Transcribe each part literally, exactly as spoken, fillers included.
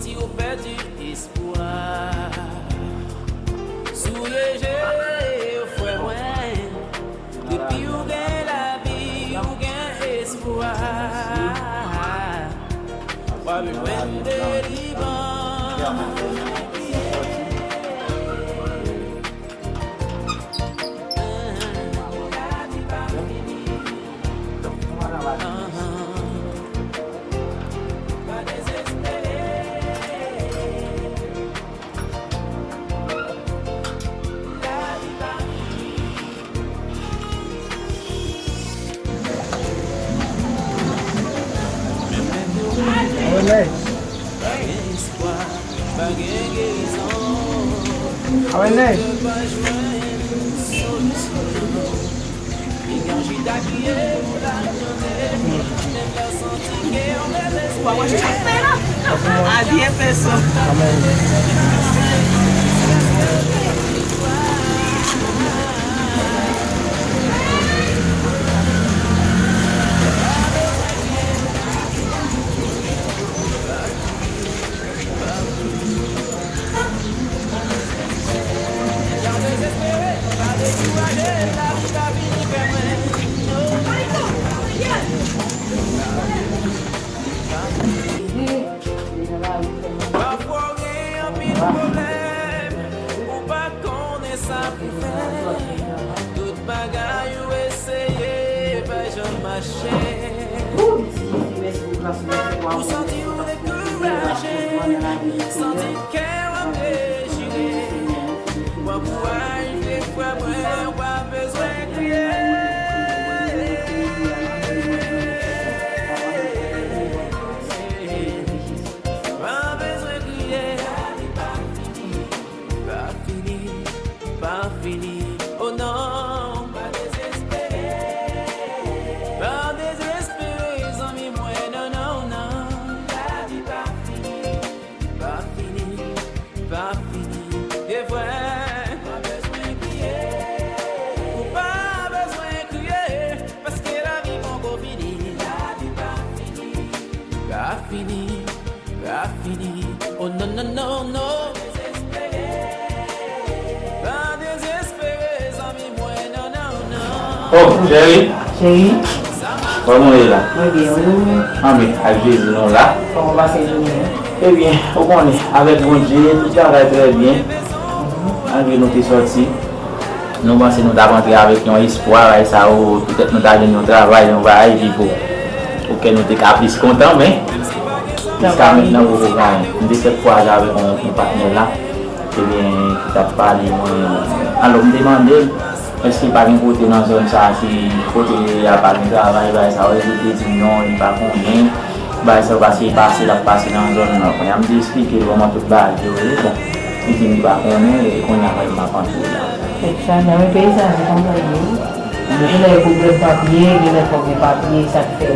Si w pèdi espwa, souye je w, frè mwen. Depi w gen lavi, w gen espwa. W ap jwenn delivrans. Amen. A byen fè sa. Pafwa w gen anpil pwoblèm, ou pa konnen sa pou fè. Tout bagay ou eseye pa janm mache. Ou santi w dekouraje, santi kè w ap dechire. W ap kouraje, frè mwen, w pa bezwen kriye. Pa bezwen kriye. Pa fini, pa fini, oh non. Pa dezespere, pa dezespere, zanmi mwen, non, non, non. Lavi pa fini, pa fini, pa fini, e vre. Pa bezwen kriye, ou pa bezwen kriye, paske lavi poko fini. Lavi pa fini, pa fini, pa fini, oh non, non, non, non. Pa dezespere, zanmi mwen, non, non, non. Oh, cheri. Cheri. Kòman w ye la? Mwen byen, wi, ou menm? Anben, ak Jezi nou la. Kòman w pase jounen an? Ebyen, ou konnen, avèk Bondye, tout travay trè byen. Malgre nou te sòti, nou panse nou t ap antre avèk yon espwa, bagay sa yo, petèt nou ta jwenn yon travay, yon bagay, epi bon, pou kè nou te ka plis kontan, men jiska mentnan poko gen anyen. M te fèk kwaze avèk yon, yon patnè la, ebyen, ki t ap pale mwen, alò, m te mande l, èske pa gen kote nan zòn sa a ki kote li ye a pa gen travay, bagay sa yo, li te di m non, li pa konnen. Bagay sa yo pase, pase, l ap pase nan zòn nan. Kounye a m te eksplike l kòman tout bagay yo ye. Bon, li di m li pa konnen, e kounye a mwen m ap antre la. Sa nan men peyi sa, se konsa l ye, wi. Gen lè e pwoblèm papye, gen lè fò gen papye, sa k fè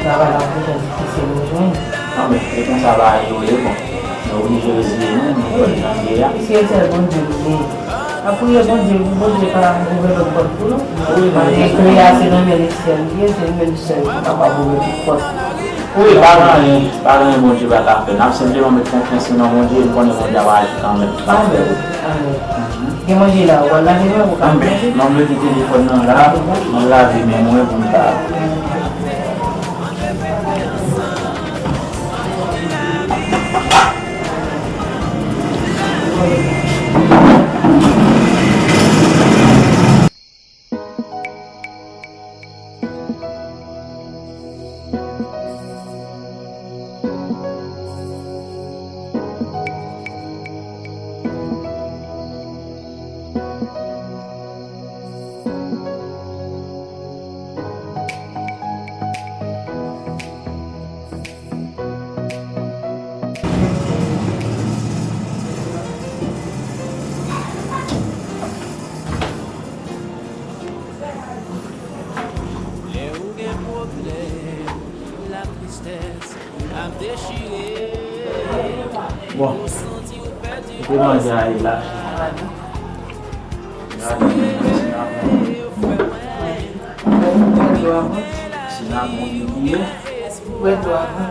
travay la toujou difisil pou jwenn. Anben, e konsa bagay yo ye, bon. Nou oblije reziye nou, nou wè jan l ye a. Piske se sèl Bondye nou genyen. N ap priye Bondye pou Bondye pa ouvè lòt pòt pou nou. Wi, non, paske kle a se nan men Lesyèl li ye, se li menm sèl ki kapab ouvè tout pòt. Wi, pa gen anyen, pa gen anyen Bondye pa ka fè. N ap senpleman met konfyans nou nan Bondye, e n konnen Bondye ap aji kanmenm. Amèn. Amèn. Gen manje la, ou al lave men w, ou ka manje. Anben, m ap mete telefòn nan la, m al lave men mwen pou m ka. Lè ou gen pwoblèm, latristès ap dechire. Bon, ou te manje a ye la. Sinamon, sinamon, sinamon, sinamon. Bwè dlo avan.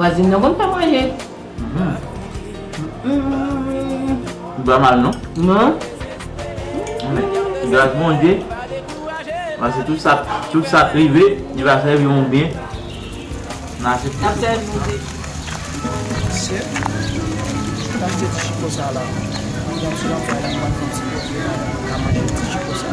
Vwazin nan konn fè manje. Li pa mal non. Non. Men gras Bondye, paske tout sa, tout sa k rive, li va sèvi yon byen. N a aksepte. N ap sèvi Bondye. Se, m ap achte ti chiko sa la. Mwen sou lanfè la, m pral fè yon ti poze la, m ka manje ti chiko sa.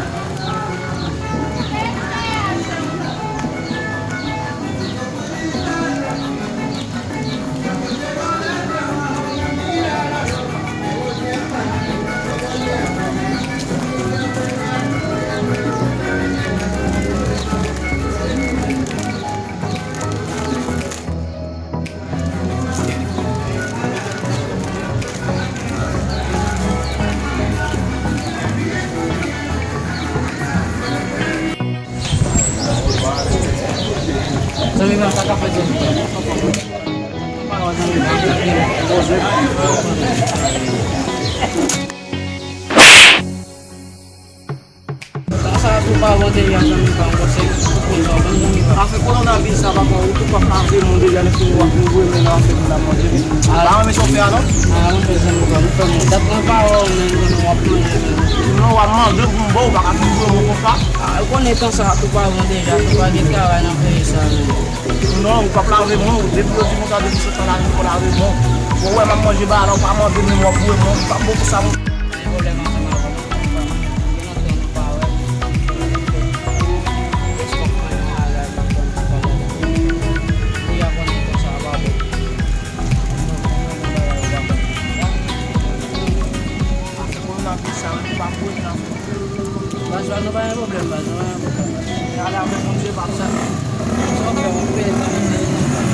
Zanmi mwen, sa k ap fèt, zanmi mwen? Sa, sa tou pa bon deja, zanmi pa m, konsèy pou konn sa, bon, zanmi pa m. Afè kowonaviris sa, papa, ou tou p ap lave men w deja, lè fini w ap boure men nan afè moun ap manje. Pa renmen sa w fè a, non? A, mwen fè, zanmi pa m, mwen fè, mwen. Dat mwen pa wè w menm, zanmi, w ap manje menm. Non, w ap manje pou m ba w, ou pa ka fin boure men w konsa. A, ou konnen tan sa tou pa bon deja, tou pa gen travay nan peyi sa menm. Non, ou p ap lave men w, depi yo di konsa, depi sot nan lari, ou lave men w. Bon, wè, m ap manje ba la, ou pa manje menm, w ap boure men w, ou p ap bon pou sa, non. Gen pwoblèm ansanm avè w, non, zanmi pa m. Gen nan tan nou pa wè. Èske w pran yon malad, ou pran yon malad? Ou deja konnen tan sa a pa bon. Mwen, mwen, mwen, bagay yo pa bon. Afè kowonaviris sa, ou pa boule nan Baz, baz, nou pa gen pwoblèm, baz, nou pa gen pwoblèm. Sa ale avèk Bondye, baz. Sa, sa w fè, w peye sa, baz.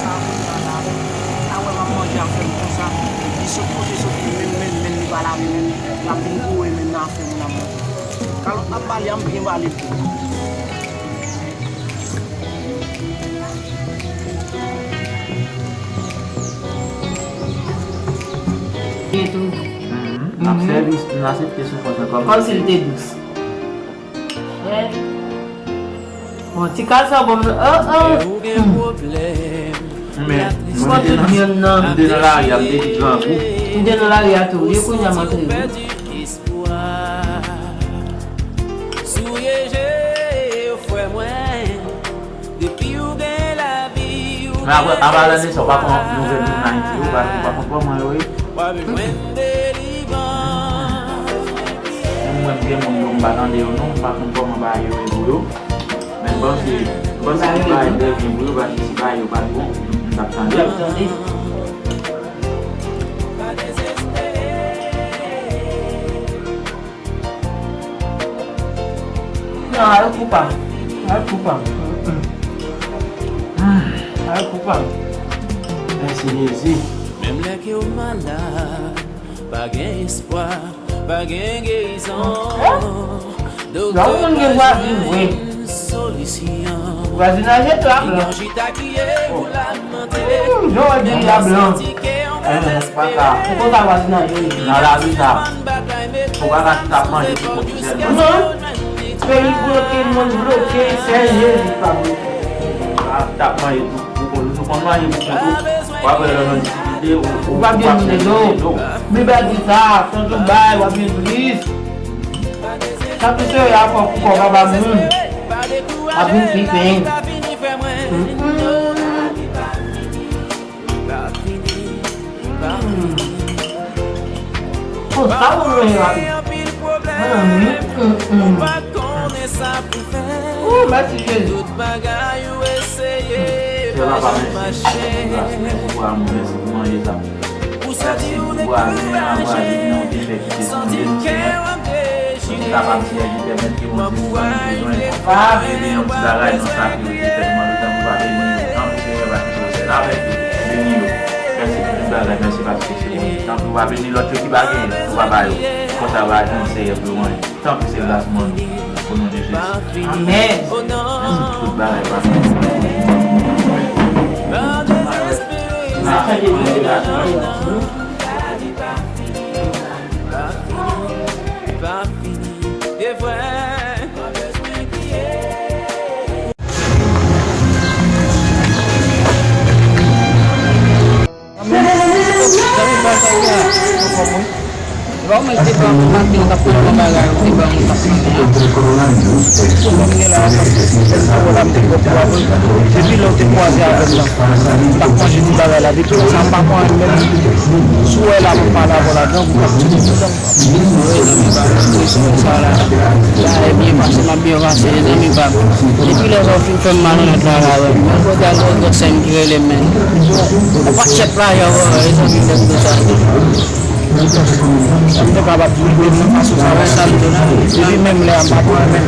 Sa, kounye a la, a wè m ap manje afè m konsa. Li sot kote sot, li menm, menm, menm, li pa lave menm. L ap vin boure menm nan afè moun ap manje. Kalòt ap bale a, m byen bale tou. Gen tou. Mhm. N ap sèvi, n aksepte soufrans nan kòm. Kòm si l te dous. Wè. Bon, ti kal sa bon, oh, oh. Men, mwen te nan, mwen te nan lari a, m te di grangou. M te nan lari a tou, wi, kounye a m antre, wi. Espwa. Souye je yo, frè mwen. Depi w gen lavi, w... Men apre, apa lane sa, w pa pran nouvèl moun Ayiti yo, w pa, w pa konn kòman yo ye. W ap jwenn delivrans. Menm mwen, m gen moun yo, m pa tande yo non, m pa konn kòman bagay yo ye pou yo. Men m panse, m panse si bagay yo byen pou yo, paske si bagay yo pa t bon, m t ap tande. M t ap tande. Non, al kou pa m. Al kou pa m. Mm-mm. Al kou pa m. Mèsi, Jezi. Menm lè ke w malad, pa gen espwa, pa gen gerizon. Doktè pa jwenn solisyon. Vwazinaj la blan. Chita kriye pou lamante. Jan w wè peyi a blan. Ou konn sa vwazinaj yo ye. Nan lavi sa, ou pa ka chita ap manje pou kont ou sèlman. Non. Peyi bloke, mond bloke, sèl Jezi k pa bloke. Ou pa ka chita ap manje pou, pou kont ou. Si w konn manje pou kont ou, w ap wè lè w nan difikilte, ou, ou pa byen boule do. Bib la di sa, san tou bay, w ap byen tris. Sa tou serye a fò pou kò w pa ba moun. Ap vin pi pen. Oh, sa bon manje rapid. Ooh, mèsi Jezi. Sè papa, mèsi. Mèsi pou amou, mèsi pou manje sa. Mèsi pou vwazen, vwazen nan ou te fè kite sou men nou, Senyè. Pou ti kapab, Senyè, ki pèmèt ke Bondye nou pa bezwen. Papa, beni yon ti bagay nan sa ke ou te fè pou mwen, tanpri pa beni yo. Tanpri, Senyè, pa kite yo sèl avèk yo. Beni yo. Mèsi pou tout bagay, mèsi paske se Bondye. Tanpri pa beni lòt yo ki pa genyen, pou papa yo. Konsa yo pa jwenn, Senyè, pou yo manje. Tanpri se gras mwen nou. O non de Jezi. Amèn. Mèsi pou tout bagay, papa. Zanmi, pa sa ou ye a? Anfòm wi. E pa ou menm te ban m maten, ou t ap pran yon bagay, ou te ban m, ou t ap mande a. Sou mwen m gen la, m ap fè yon pawòl a m te pran pou avè w. Depi lè w te kwaze avè m nan, m pa k manje ti bagay la. Depi lè sa, m pa pran anyen menm. Si w wè la, m ap pale avè w ladan, ou p ap tire tout dan m. Wi, zanmi pa m, wi, sou sa la. Sa e byen pase, m ap byen pase, zanmi pa m. Depi lè sa w fin fè m malonèt la, la, wè. Mwen kote al wè gwo sè m ki rele m, men. Ou pa t chèt la, yo, wè, e zanmi m, lè m di sa. Ou te kapab di m nan fason sa, wè, sa m di la. Depi menm lè a, m pa pran, men.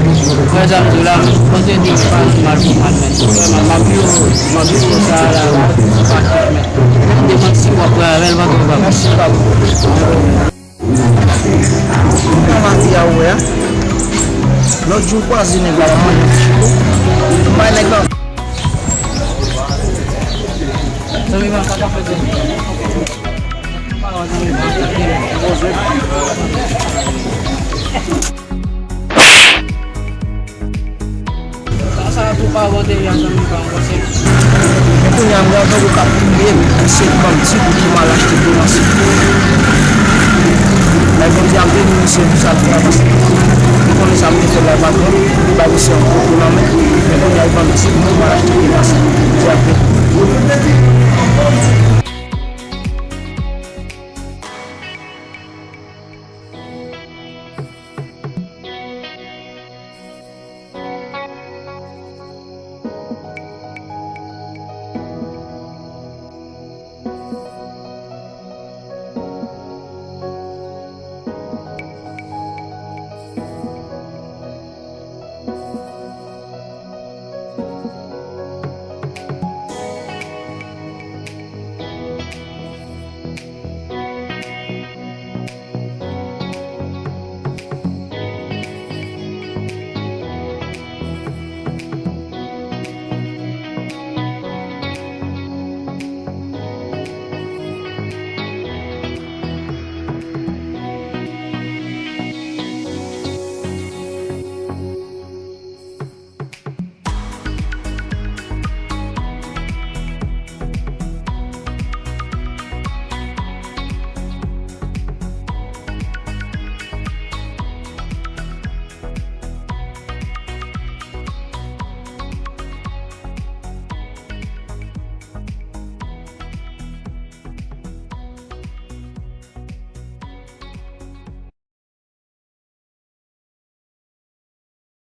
Wè, sa m di la, men. Kote di m pa mal pou mal, men. Vrèman, m ap viv, m ap viv pou sa la, la. Pa chèt, men. Menm demann si w ap pran avè l, pa twò pran. Mèsi, pa. Nan mati a ou wè a. Lòt jou kwaze nèg la, l ap manje ti chito. M bay nèg la. Zanmi pa m, sa k ap fèt, zanmi? Sa, sa tou pa bò de ya, zanmi pa m, konsèy. Men kounye a, m gen yon tankou k ap touye m, misye ban m ti gout pou m al achte tou nan sik. Lè Bondye ap beni misye pou sa l fè a, paske li konnen sa m te fè la, l pa t bon, li bay misye yon gwo kou nan men. Men kounye a, li ban m ti gout pou m al achte tou nan sik. Bondye ap beni.